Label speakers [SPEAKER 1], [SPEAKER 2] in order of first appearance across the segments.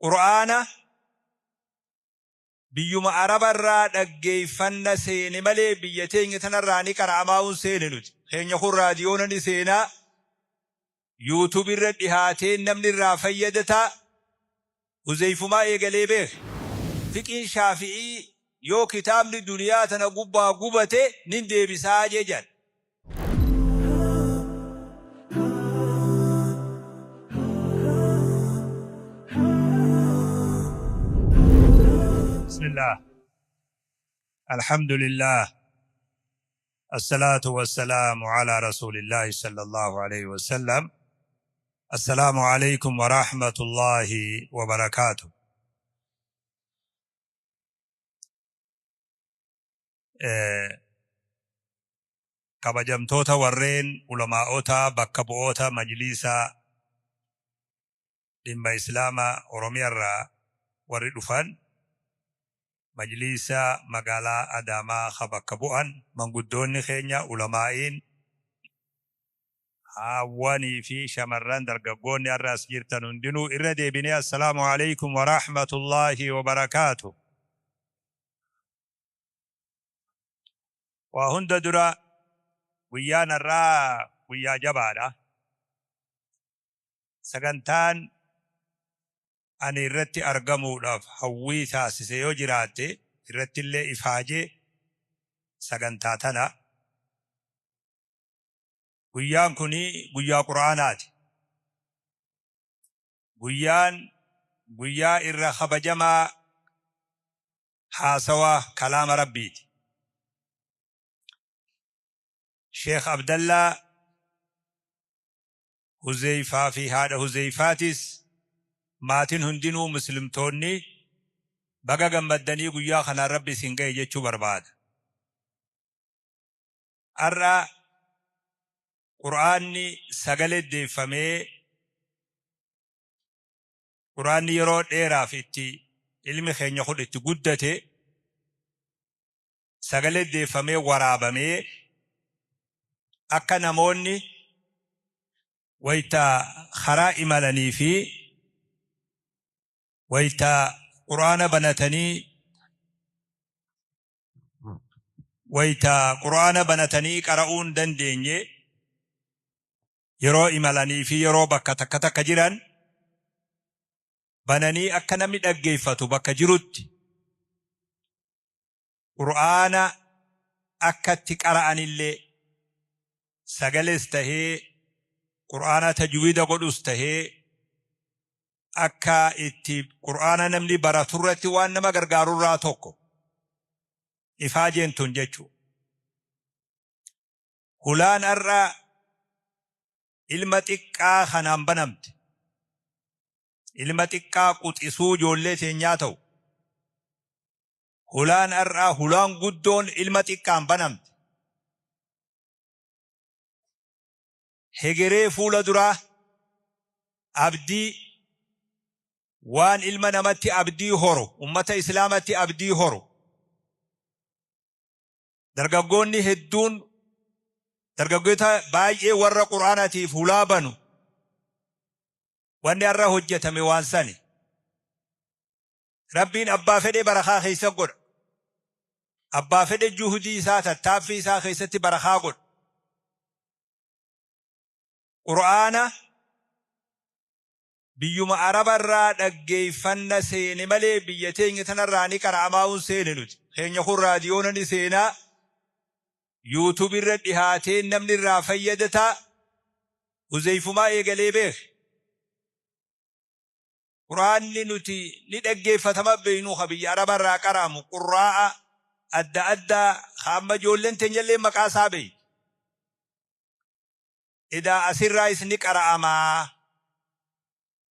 [SPEAKER 1] Qur'aana biyyuma Arabarraa dhaggeeyfanna seene malee biyya teenya tanarraa ni qara'amaa'uun seene nuti. Keenya kun raadiyoona ni seenaa, YouTube irra dhihaatee namni irraa fayyadataa, Huzeyfumaa eegalee beeke. Fiqhiin Shaafi'ii yoo kitaabni duniyaa tana gubbaa gubate nin deebisaa jee jedhan. Bismillah. Alhamdulillah. Assalaatu wassalaamu ala rasuulillahi sallallahu alayhi wasallam. Assalaamu alaykum wa rahmatullahi wa barakaatuh. Kabajamtoota warreen ulamaa'ota bakka bu'oota majliisa dhimma Islaama Oromiyaarraa warri dhufan, majliisa magaalaa Adaamaa ka bakka bu'an manguddoonni keenya, ulamaa'iin, haawwanii fi shamarran dargaggoonni har'a as jirtan hundinuu irra deebinee assalaamu alaikum wa rahmatullaahi wa barakaatu. Waa hunda dura guyyaan har'aa guyyaa jabaadha. Sagantaan ani irratti argamuudhaaf hawwii taasise yoo jiraatte, irrattillee ifaajee sagantaa tana. Guyyaan kun guyyaa Qur'aanaati. Guyyaan guyyaa irra kabajamaa haasawa kalaama Rabbiiti. Sheekh Abdallaa Huzeyfaa fi haadha Huzeyfaatis, maatiin hundinuu, muslimtoonni baga gammaddanii guyyaa kanaan Rabbi isin gahe jechuu barbaada. Har'a Qur'aanni sagalee deeffamee, Qur'aanni yeroo dheeraaf itti ilmi keenya kun itti guddate sagalee deeffamee waraabamee, akka namoonni wayta karaa imalanii fi wayta Qur'aana banatanii, wayta Qur'aana banatanii qara'uu hin dandeenye, yeroo imalanii fi yeroo bakka takka takka jiran bananii akka namni dhaggeeffatu, bakka jirutti Qur'aana akka itti qara'anillee, sagalees tahee, Qur'aana tajwiida godhus tahee, akka itti Qur'aana namni baraturratti waan nama gargaarurraa tokko ifaajeen tun jechuu. Hulaan har'a ilma xiqqaa kanaan banamte, ilma xiqqaa quxisuu ijoollee teenyaa ta'u, hulaan har'aa, hulaan guddoon ilma xiqqaan banamte, hegeree fuula duraa abdii, waan ilma namatti abdii horu, ummata Islaamatti abdii horu. Dargaggoonni hedduun, dargaggoota baay'ee warra Qur'aanatiif hulaa banu, wanni har'a hojjetame waan sani. Rabbiin abbaa fedhe barakaa keessa godha. Abbaa fedhe juhdii isaa, tattaaffii isaa keessatti barakaa godha. Qur'aana biyyuma Arabarraa dhaggeeffanna seene malee biyya teenya tanarraa ni qara'amaa'uun seene nuti. Keenya kun raadiyoona ni seenaa, YouTube irra dhihaatee namni irraa fayyadataa, Huzeyfumaa eegalee beeke. Qur'aanni nuti ni dhaggeeffatama beeynu, ka biyya Arabarraa qara'amu, qurraa'a adda addaa ka amma ijoolleen teenyallee maqaa isaa beeytu. Edaa asirraayis ni qara'amaa,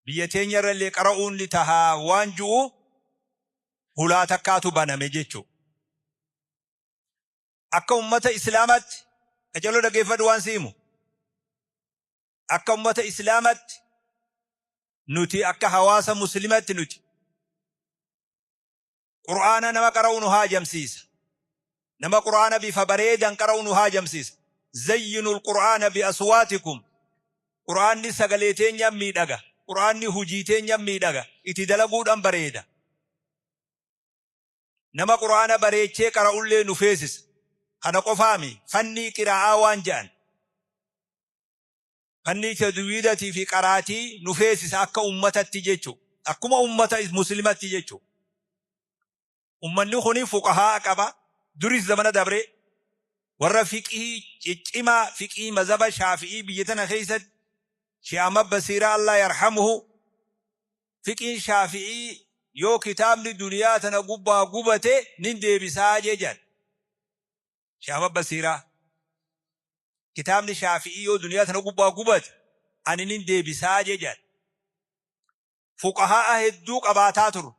[SPEAKER 1] biyya teenyarrallee qara'uun ni tahaa waan ju'u hulaa takkaatu baname jechuu. Akka ummata Islaamaatti, qaceloo dhaggeeffadhu waan si himu. Akka ummata Islaamaatti nuti, akka hawaasa Muslimatti nuti Qur'aana nama qara'u nu haajamsiisa. Nama Qur'aana bifa bareedan qara'u nu haajamsiisa. Zayyinul Qur'aana bi aswaatikum. Qur'aanni sagalee teenyaan miidhaga. Qur'aanni hujii teenya miidhaga. Itti dalaguudhaan bareeda. Nama Qur'aana bareechee qara'ullee nu feesisa. Kana qofaami fannii qiraa'aa waan jedhan. Fannii tajwiidatii fi qaraatii nu feesisa akka ummatatti jechu. Akkuma ummata muslimatti jechu. Ummanni kuni fuqahaa qaba. Duris zamana dabree warra fiqhii ciccimaa, fiqhii mazhaba Shaafi'ii biyya tana keessatti Sheekh Ahmad Basiiraa Allah yarhamuhu, fiqhiin Shaafi'ii yoo kitaabni duniyaa tana gubbaa gubate nin deebisaa jee jedhan. Sheekh Ahmad Basiiraa kitaabni Shaafi'ii yoo duniyaa tana gubbaa gubate ani nin deebisaa jee jedhan. Fuqahaa hedduu qabaataa turu.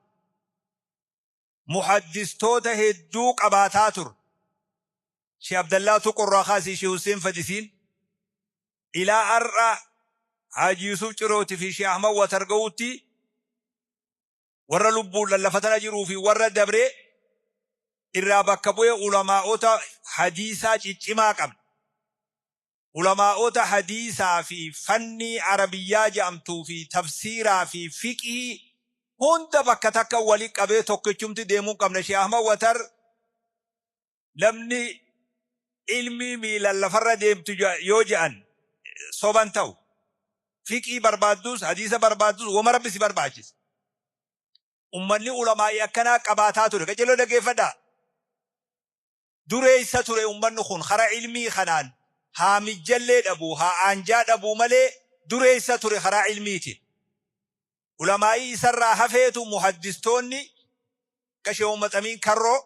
[SPEAKER 1] Muhaddistoota hedduu qabaataa turu. Sheekh Abdallaa Tuqurraa kaasii Sheekh Hussein Fadisiin ilaa har'a Haaji Yusuf Cirooti fi Sheekh Ahmad Watarga'uutti warra lubbuun lallafatana jiruu fi warra dabree irraa bakka bu'ee ulamaa'ota hadiisaa ciccimaa qabna. Ulamaa'ota hadiisaa fi fannii Arabiyyaa jedhamtuu fi tafsiiraa fi fiqhii hunda bakka takka wali qabee tokkichumti deemuu qabna. Sheekh Ahmad Watar namni ilmii miilan lafarra deemtu yoo jedhan soban ta'u. Fiqhii barbaaddus, hadiisa barbaaddus, wama Rabbi si barbaachisa. Ummanni ulamaa'ii akkanaa qabaataa ture. Qajeeloo dhaggeeffadhaa. Dureessa ture ummanni kun karaa ilmii kanaan, haa mijjallee dhabuu, haa aanjaa dhabuu malee dureessa ture karaa ilmiitiin. Ulamaa'ii isarraa hafeetu muhaddistoonni akka Sheekh Muhammad Amiin Karroo,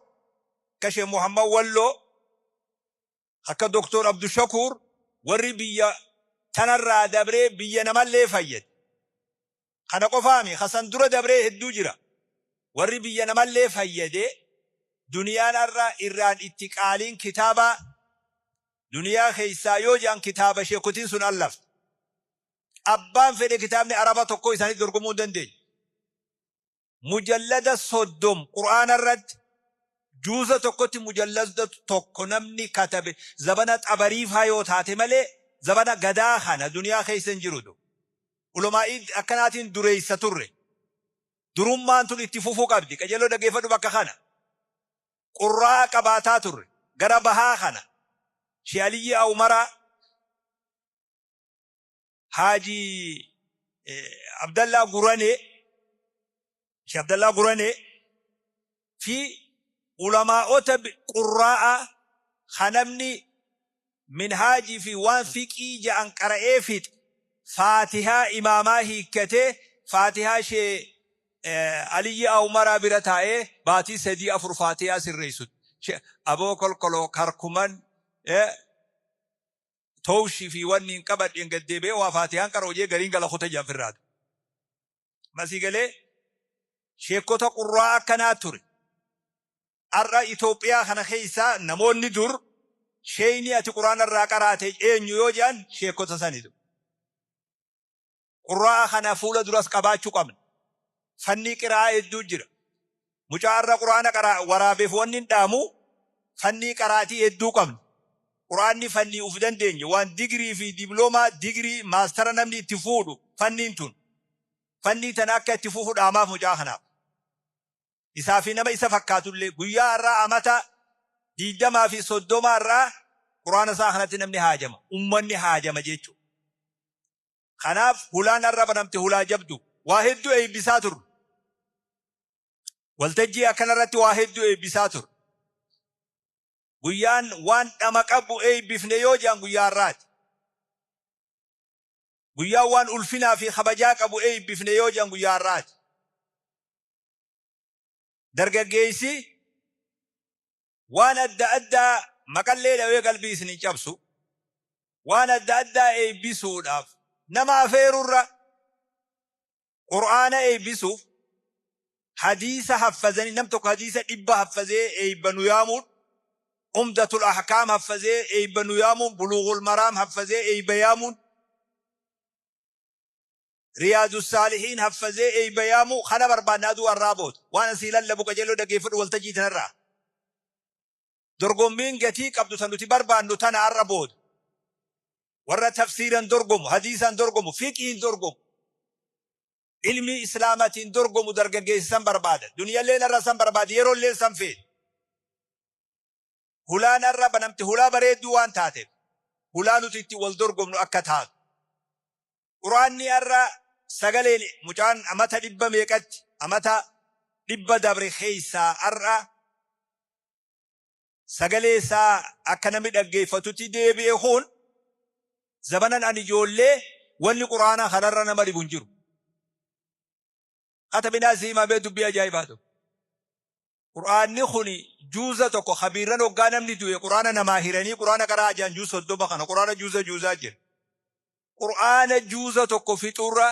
[SPEAKER 1] akka Sheekh Muhammad Walloo, akka Doktor Abdushakuur warri biyya tanarraa dabree biyya namallee fayyade. Kana qofaami, kasan dura dabree hedduu jira. Warri biyya namallee fayyade, duniyaan har'a irraan itti qaaliin kitaaba duniyaa keessaa yoo jedhan kitaaba sheekotiin sun allafte. Abbaan fedhe kitaabni Araba tokko isaanitti dorgomuu hin dandeenye. Mujallada 30 Qur'aana irratti juuza tokkotti mujallada tokko namni katabe zabana Xabariifaa yoo taate malee zabana gadaa kana duniyaa keessa hin jiru. Ulamaa'ii akkanaatiin dureessa turre. Durummaan tun itti fufuu qabdi. Qajeeloo dhaggeeffadhu bakka kana. Qurraa'a qabaataa turre. Gara bahaa kana. Sheekh Aliyyi Awmaraa, Haaji Abdallaa Guranee, Sheekh Abdallaa Guranee fi ulamaa'ota qurraa'a kan namni minhaajii fi waan fiqii ja'an qara'ee fixe, Faatihaa imaamaa hiikkatee, Faatihaa Sheekh Aliyyi Awmaraa bira taa'ee baatii 3 4 Faatihaa sirreessu. Aboo kolkoloo karkuman tooshii fi wanni hin qabadheen gaddeebi'ee waa Faatihaan qara'u jee gariin gala kuta jaan firraatu. Masii galee sheekota qurraa akkanaa ture. Har'a Itoophiyaa kana keessaa namoonni dur sheeyni ati Quraana irraa qaraate eenyu yoo jedhan sheekota sanitu. Qurraa kana fuula duras qabaachuu qabna. Fannii qiraa'aa hedduu jira. Mucaa har'a Quraana waraabeef wanni hin dhaamu, fannii qaraatii hedduu qabna. Quraanni fannii uf dandeenye, waan digirii fi diploomaa, digirii maastara namni itti fuudhu fanniin tun. Fannii tana akka itti fufu dhaamaaf mucaa kanaaf. Isaa fi nama isa fakkaatullee guyyaa har'aa amata 20 fi 30 irraa Quraana isaa kanatti namni haajama. Ummanni haajama jechuudha. Kanaaf hulaan har'a banamte hulaa jabdu. Waa hedduu eebbisaa turre. Waltajjii akkanarratti waa hedduu eebbisaa turre. Guyyaan waan dhama qabu eebbifne yoo jedhan guyyaa har'aati. Guyyaan waan ulfinaa fi kabajaa qabu eebbifne yoo jedhan guyyaa har'aati. Dargaggeessi waan adda addaa maqallee dhawee qalbii isin hin cabsu. Waan adda addaa eebbisuudhaaf nama afeerurra Qur'aana eebbisuuf hadiisa haffazanii, nam tokko hadiisa 100 haffazee eebba nu yaamuun, Umdatul Ahkaam haffazee eebba nu yaamuun, Buluughul Maraam haffazee eebba yaamuun, Riyaadu Saalihiin haffazee eebba yaamuu kana barbaanna aduu har'aa booda. Waan asii lallabu qajeeloo dhaggeeffadhu waltajjii tanarraa. Dorgommiin gatii qabdu tan nuti barbaannu tana har'a booda. Warra tafsiiran dorgomu, hadiisaan dorgomu, fiqiin dorgomu. Ilmii Islaamatiin dorgomu dargaggeessa san barbaada. Duniyalleen irra san barbaada. Yeroolleen san feeti. Hulaan irra banamte hulaa bareedduu waan taateef hulaa nuti itti wal dorgomnu akka taatu. Quraanni irra sagaleen mucaan amata dhibba meeqatti amata dhibba dabre keessaa har'a sagalee isaa akka namni dhaggeeffatutti deebi'e kun zabanan ani ijoollee wanni quraana kanarra nama dhibu hin jiru. Katabinaa si himaa bee dubbii ajaa'ibaa tokko. Qur'aanni kun juuza tokko kabiirran hoggaa namni du'e quraana namaa hiranii quraana qaraa ajaan juuz 30 kana quraana juuza juuzaa jira. Qur'aana juuza tokko fixuurra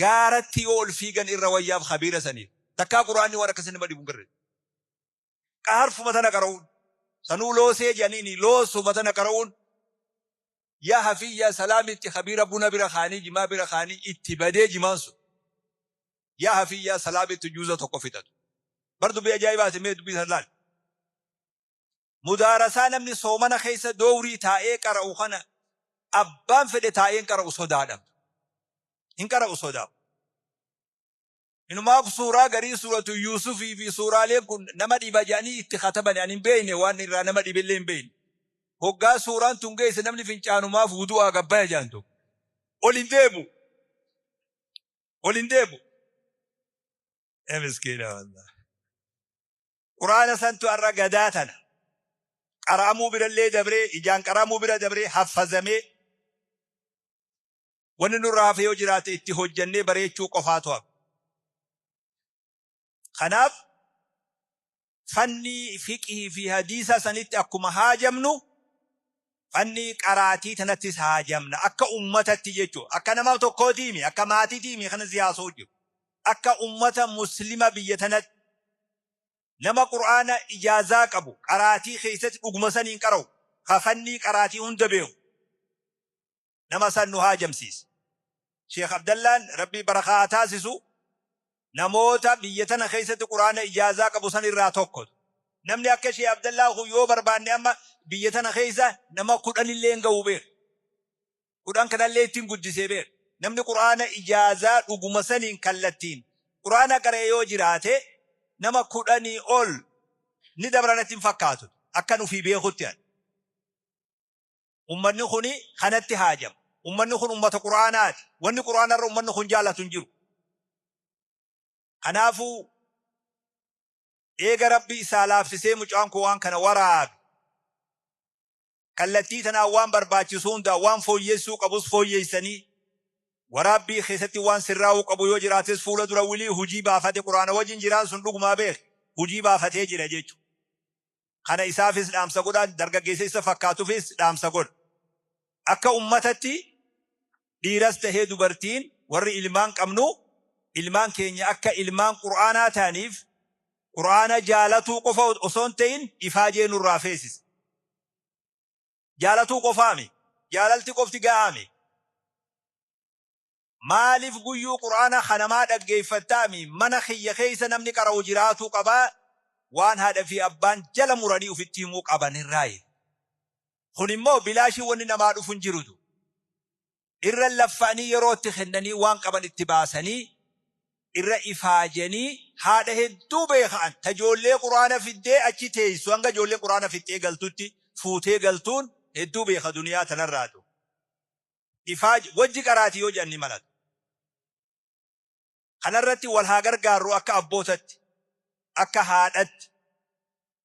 [SPEAKER 1] gaaratti yoo ol fiigan irra wayyaaf kabiira saniif. Takkaa qur'aanni waan akkasii nama dhibu hin garre. Qaarfuma tana qara'uun sanuu loosee jedhaniini loosuma tana qara'uun yaa hafiyyaa salaamitti kabiira buna bira kaanii jimaa bira kaanii itti badee jimaan sun. Yaa hafiyyaa salaamitti juuza tokko fixatu. Bar dubbii ajaa'ibaati mee dubbii sana laali. Mudaarasaa namni soomana keessa doowrii taa'ee qara'u kana abbaan fedhe taa'ee hin qara'u sodaadha. Hin qara'u sodaa. Inumaaf suuraa garii suuratu Yuusufii fi suuraaleen kun nama dhiba jedhanii itti kataban ani hin beekne waan irraa nama dhibellee hin beekne. Hoggaa suuraan tun geesse namni fincaanumaaf wudu'aa gabbaya jedhan tokko. Ol hin deebu. Ol hin deebu. Ee miskiina wallah. Quraana santu har'a gadaa tana. Qara'amuu birallee dabree ijaan qara'amuu bira dabree haffazamee wanni nurraa hafe yoo jiraate itti hojjannee bareechuu qofaatu hafa. Kanaaf fannii fiqhii fi hadiisa sanitti akkuma haajamnu fannii qaraatii tanattis haajamna akka ummatatti jechuudha. Akka nama tokkootiimi akka maatiitiimi kana siyaasoo jiru. Akka ummata muslima biyya tanatti nama qur'aana ijaazaa qabu qaraatii keessatti dhuguma saniin qara'u ka fannii qaraatii hunda beeku nama san nu haajamsiisa. Sheekh Abdallaan Rabbii barakaa haa taasisu namoota biyya tana keessatti qur'aana ijaazaa qabu san irraa tokko. Namni akka Sheekh Abdallaa kun yoo barbaanne amma biyya tana keessa nama 10 illee hin ga'u beeku. 10 kanallee ittiin guddisee beeku. Namni qur'aana ijaazaa dhuguma saniin kallattiin qur'aana qara'e yoo jiraate nama 10 ol ni dabra natti hin fakkaatu. Akkan ufii beekutti ani. Ummanni kuni kanatti haajama. Ummanni kun ummata qur'aanaati. Wanni qur'aanarra ummanni kun jaalatu hin jiru. Kanaafuu eega Rabbi isaa laaffisee mucaan kun waan kana waraabe. Kallattii tanaan waan barbaachisu hundaa waan fooyyessuu qabus fooyyeessanii waraabbii keessatti waan sirraa'uu qabu yoo jiraates fuula dura wilii hujii baafate quraana wajjin jiraan sun dhugumaa beek hujii baafatee jira jechuudha. Kana isaafis dhaamsa godha dargaggeessa isa fakkaatufis dhaamsa godha. Akka ummatatti dhiiras tahee dubartiin warri ilmaan qabnu ilmaan keenya akka ilmaan qur'aanaa ta'aniif qur'aana jaalatuu qofa osoo hin ta'in ifaajee nurraa feesisa. Jaalatuu qofaami. Jaalalti qofti ga'aami. Maaliif guyyuu qur'aana kanamaa dhaggeeffattaami mana kiyya keessa namni qara'u jiraatuu qabaa waan haadha fi abbaan jala muranii ofitti himuu qabanirraayi. Kun immoo bilaashii wanni namaa dhufu hin jirutu. Irra laffa'anii yeroo itti kennanii waan qaban itti baasanii irra ifaajanii haadha hedduu beekan ta ijoollee quraana fiddee achi teessu hanga ijoolleen quraana fixxee galtutti fuutee galtuun hedduu beeka duniyaa tanarraatu. Ifaaj wajji qaraati yoo jedhan ni malatu. Kanarratti wal haa gargaarru akka abbootatti akka haadhatti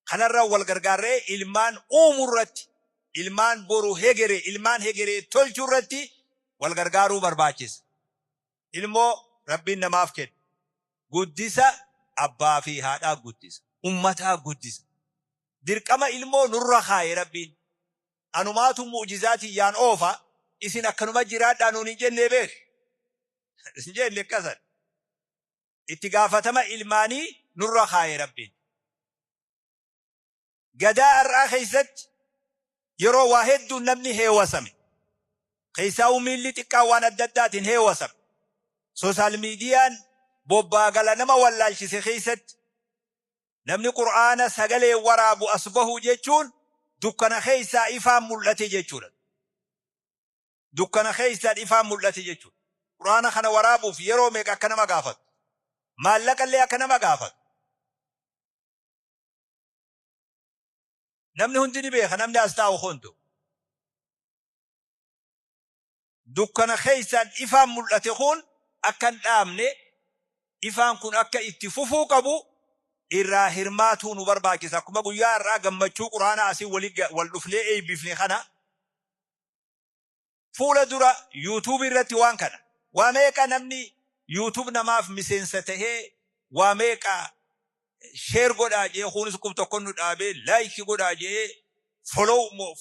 [SPEAKER 1] kanarra wal gargaarree ilmaan uumurratti ilmaan boru hegere ilmaan hegeree tolchuu irratti wal gargaaruu barbaachisa. Ilmoo Rabbiin namaaf kenna. Guddisa abbaa fi haadhaa guddisa. Ummataa guddisa. Dirqama ilmoo nurra kaaye Rabbiin. Anumaatu mu'jizaatiin yaan oofa isin akkanuma jiraadhaa nuun hin jennee beek. Hin jenne akkasan. Itti gaafatama ilmaanii nurra kaaye Rabbiin. Gadaa har'aa keessatti yeroo waa hedduun namni heewasame. Keessaa miilli xiqqaa waan adda addaatiin heewasame. Social mediaan bobbaagala nama wallaalchise keessatti namni qur'aana sagalee waraabu as bahu jechuun dukkana keessaa ifaan mul'ate jechuudha. Dukkana keessaa ifaan mul'ate jechuudha. Quraana kana waraabuuf yeroo meeqa akka nama gaafatu. Maallaqa illee akka nama gaafatu. Namni hundi ni beeka namni as taa'u hundu. Dukkana keessaan ifaan mul'ate kun akka hin dhaamne, ifaan kun akka itti fufuu qabu irraa hirmaatuu nu barbaachisa. Akkuma guyyaa har'aa gammachuu quraanaa asii wal dhufnee eebbifne kana fuula dura yuutuubii irratti waan kana. Waa meeqa namni yuutuub namaaf miseensa tahee waa meeqa share godhaa jee, kunis qub tokko nu dhaabee like godhaa jee,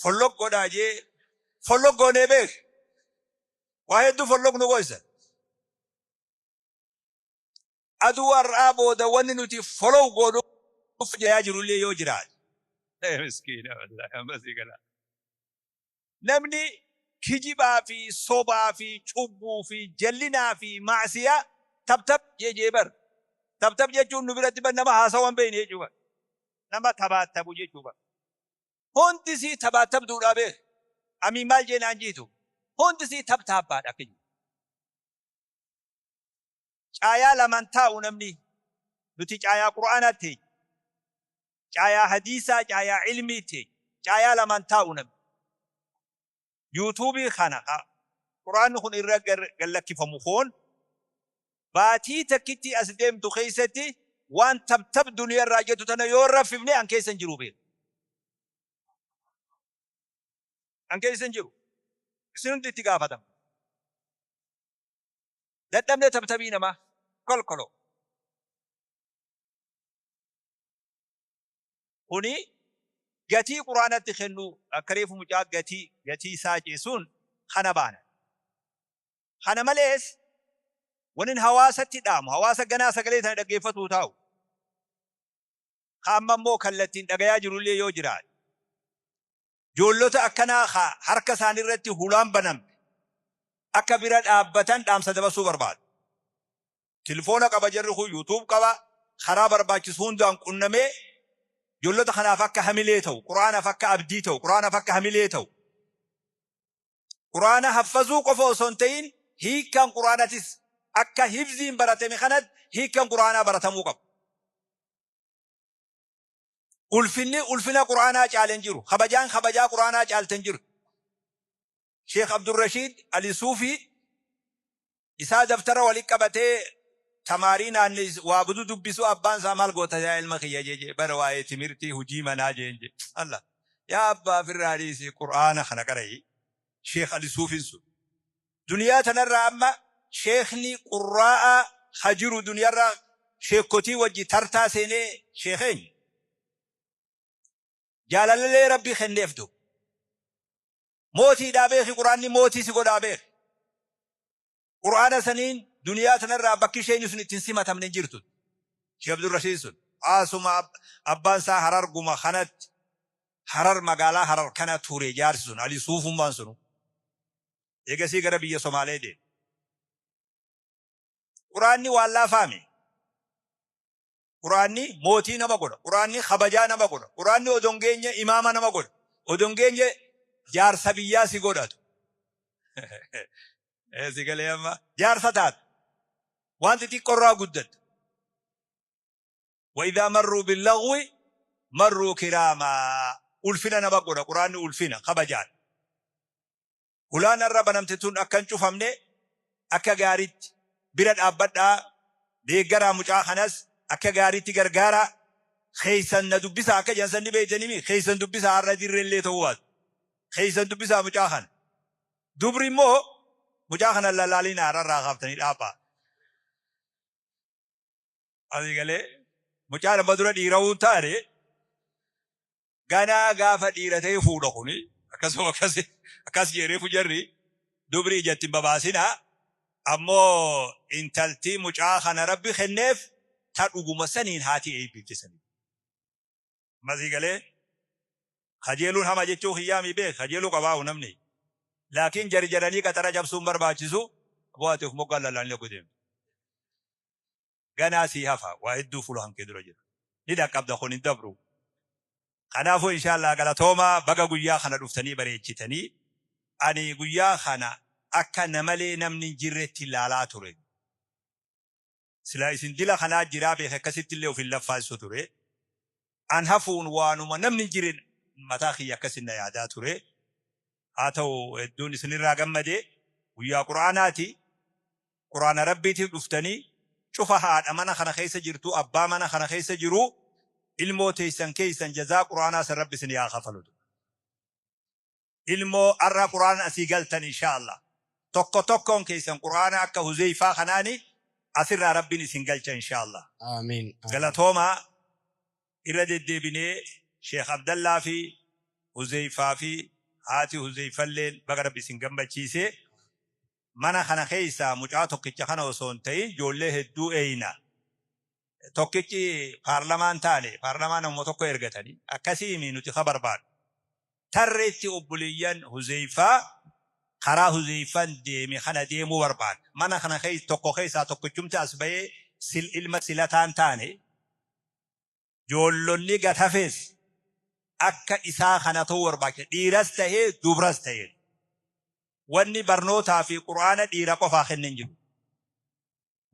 [SPEAKER 1] follow godhaa jee, follow goonee beek. Waa hedduu follow nu goysan. Aduu har'aa booda wanni nuti follow godhuuf jedhaa jirullee yoo jiraate. Miskiina wallaahi ammasii gala. Namni kijibaa fi sobaa fi cubbuu fi jallinaa fi maasiyaa tabtab jee bar. Tabtab jechuun nu biratti bar nama haasawan beekne jechuudha. Nama tabaattabu jechuudha. Hundi sii tabaattabduudhaa beek. Amii maal jeenaan jiitu. Hundi sii tabtaabbaadha keenya. Caayaa lamaan taa'u namni nuti caayaa qura'aanaatti teenya. Caayaa hadiisaa, caayaa ilmii teenya. Caayaa lamaan taa'u namni. Yuutuubii kana quraanni kun irra gallakkifamu kun baatii takkitti as deemtu keessatti waan tabtab duniyaa irraa jettu tana yoo raffifne an keessa hin jiru beeku. An keessa hin jiru. Isin hundi itti gaafatama. Dadhabne tabtabii namaa kolkoloo. Kuni gatii quraanatti kennu akka reefu mucaa gatii isaa ceesuun kana baana. Kana malees wanin hawaasatti dhaamu hawaasa ganaa sagalee tana dhaggeeffatu taa'u. Amma immoo kallattiin dhagayaa jirullee yoo jiraate. Ijoollota akkanaa harka isaanii irratti hulaan banamte akka bira dhaabbatan dhaamsa dabarsuu barbaadu. Telefoona qaba jarri kun, yuutuub qaba, karaa barbaachisu hundaan qunnamee ijoollota kanaaf akka hamilee ta'u, quraanaaf akka abdii ta'u, quraanaaf akka hamilee ta'u. Quraana haffazuu qofa osoo hin ta'in hiikkaan quraanatis akka hifziin baratame kanatti hiikkaan quraanaa baratamuu qaba. Ulfinni ulfina quraanaa caale hin jiru. Kabajaan kabajaa quraanaa caalte hin jiru. Sheekh Abdurrashiid Ali Suufii isaa daftara walitti qabatee tamaarii naanni waa budu dubbisu abbaan isaa maal goota yaa ilma kiyya jee bara waa'ee timirtii hujii manaa jeen jee. Allah yaa abbaa firraa dhiisii quraana kana qara'i. Sheekh Ali Suufiin sun. Duniyaa tanarraa amma sheekhni qurraa'aa hajiru duniyaarraa sheekotii wajji tartaa seenee sheekheenya. Jaalalallee rabbii kenneef du. Mootiidhaa beeki quraanni mootii si godhaa beeki. Quraana saniin duniyaa tanarraa bakki isheen sun ittiin simatamne hin jirtu. Sheekh Abdurrashiid sun asuma abbaan isaa Hararguma kanatti Harar magaalaa Harar kana ture jaarsi sun Ali Suufummaan sunu. Eegasii gara biyya Somaalee deeme. Quraanni waan laafaame. Quraanni mootii nama godha. Quraanni kabajaa nama godha. Quraanni odongeenye imaama nama godha. Odongeenye jaarsa biyyaa si godhatu. Si galee amma jaarsa taata. Waan xixiqqoorraa guddatta. وإذا مروا باللغو مروا كراما. Ulfina nama godha. Quraanni ulfina kabajaan. Hulaan irra banamte tun akka hin cufamne akka gaariitti bira dhaabbadhaa, deeggaraa, mucaa kanas akka gaariitti gargaaraa, keessan na dubbisaa akka jedhan sanni beeytanimi keessan dubbisaa har'a dirreellee ta'uu baatu. Keessan dubbisaa mucaa kana. Dubri immoo mucaa kana lalaaliin har'arraa kaaftanii dhaabbaa. Asii galee mucaa nama dura dhiirawuu taane ganaa gaafa dhiira ta'e fuudha kuni akkasuma akkas jedhee fujarri dubri ijatti hin babaasinaa ammoo intaltii mucaa kana rabbi kenneef ta dhuguma saniin haati eebbifte saniin. Masii galee kajeeluun hama jechuu kiyyaami beek, kajeeluu qabaa'u namni. Laakiin jari jaranii qaxara cabsuun barbaachisu bu'aati of moggaan lallaalni akka deemtu. Ganaa sii hafa waa hedduu fuula hankee dura jira. Ni dhaqqabda kun hin dabru. Kanaafuu inshaallah galatoomaa, baga guyyaa kana dhuftanii bareechitanii. Ani guyyaa kana Akka namalee namni hin jirretti ilaalaa ture. Silaa isin dila kanaa jiraa beeke akkasitti illee of hin laffaasisu ture. An hafuun waanuma namni hin jirre mataa kiyya akkasin na yaadaa ture. Haa ta'u, hedduun isinirraa gammade. Guyyaa Qur'aanaati. Qur'aana Rabbiitiif dhuftanii, cufa haadha mana kana keessa jirtu, abbaa mana kana keessa jiru, ilmoo teessan keessan jazaa Qur'aanaa san Rabbi isin haa kafalu. Ilmoo har'a Qur'aana asii galtan, insha Allah. Tokko tokkoon keessan Qur'aana akka Huzeyfaa kanaani asirraa Rabbiin isin galcha, insha Allah.
[SPEAKER 2] Aamiin.
[SPEAKER 1] Galatoomaa. Irra deddeebinee Sheekh Abdallaa fi Huzeyfaa fi haati Huzeyfalleen baga Rabbi isin gammachiise. Mana kana keessaa mucaa tokkicha kana osoo hin ta'in ijoollee hedduu eeyna. Tokkichi paarlamaan taane, paarlamaa namuma tokko ergatanii akkasii nuti ka barbaadu. Tarreetti obboleeyyan Huzeyfaa karaa Huzeyfaan deeme kana deemuu barbaada. Mana kana keessa tokko keessaa tokkichumti as bahee sil ilma silataan taane, ijoollonni gatafees akka isaa kana ta'uu barbaachisa. Dhiiras tahee dubras tahee. Wanni barnootaa fi Qur'aana dhiira qofaa kennan jiru.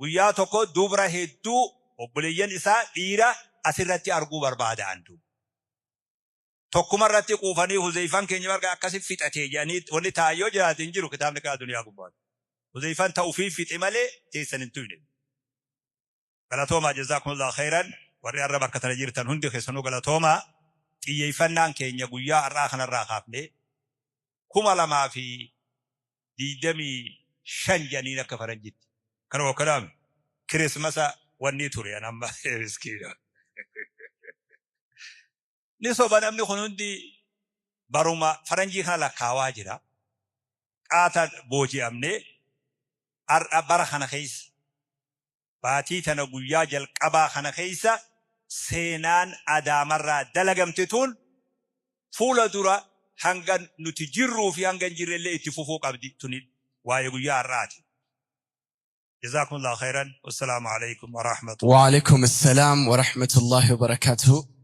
[SPEAKER 1] Guyyaa tokko dubra hedduu obboleeyyan isaa dhiira asirratti arguu barbaada antu. Tokkuma irratti quufanii Huzeyfaan keenya barga akkasi fixatee jedhanii wanni taayyoo jiraate hin jiru kitaabni kaa duniyaa gubbaatti. Huzeyfaan ta'uufii fixe malee teessan hin tuyne. Galatoomaa, jazakumullahu khairan. Warri har'a bakka tana jirtan hundi keessanuu galatoomaa. Xiyyeeffannaan keenya guyyaa har'aa kanarraa kaafne 2025 jedhaniin akka faranjitti. Kana wakkalaame Kirismasa wanni ture an amma miskiina. Ni soba, namni kun hundi baruma faranjii kana lakkaawaa jira. Qaata booji'amne har'a bara kana keessa, baatii tana guyyaa jalqabaa kana keessa, seenaan Adaamarraa dalagamte tun fuula dura hanga nuti jirruu fi hanga hin jirrellee itti fufuu qabdi. Tuni waa'ee guyyaa har'aati. Jazakumullahu khairan. Wassalaamu alaikum wa rahmatullahi.
[SPEAKER 2] وعليكم السلام ورحمة الله وبركاته.